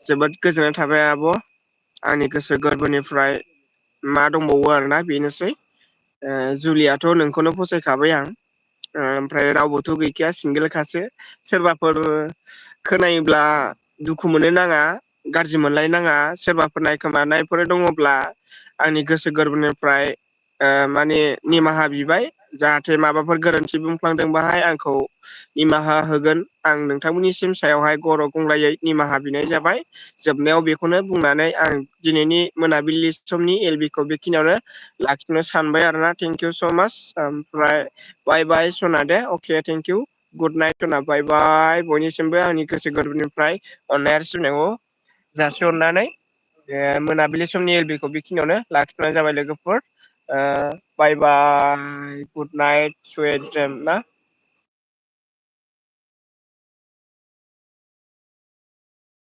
जोबोद गोजोननाय थाबाय आब'। आंनि गोसो गोरबोनिफ्राय मा दंबावो आरोना बेनोसै। जुलियाथ' नोंखौनो फसायखाबाय आं। ओमफ्राय रावबोथ' गैखाया सिंगेलखासो सोरबाफोर खोनायोब्ला दुखु मोननो नाङा गाज्रि मोनलाय नाङा सोरबाफोर नायखोमानायफोर दङब्ला आंनि गोसो गोरबोनिफ्राय माने निमाहा बिबाय जाहाथे माबाफोर गोरोन्थि बुंफ्लांदों बाहाय आंखौ निमाहा होगोन आं नोंथांमोननिसिम सायावहाय गर' गंग्लायै निमाहा बिनाय जाबाय। जोबनायाव बेखौनो बुंनानै आं दिनैनि मोनाबिलि समनि एल बि खौ बेखिनियावनो लाखिनो सानबाय आरोना थेंक इउ स' माच ओमफ्राय बाय बाय सना दे अके थेंक इउ गुड नाइट सना बाय बाय बयनिसिमबो आंनि गोसो गोरबोनिफ्राय अननाय आरो सिबिनायखौ जासिहरनानै मोनाबिलि समनि एल बि खौ बेखिनियावनो लाखिथ'नाय जाबाय लोगोफोर। बाय bye good night suite dream ना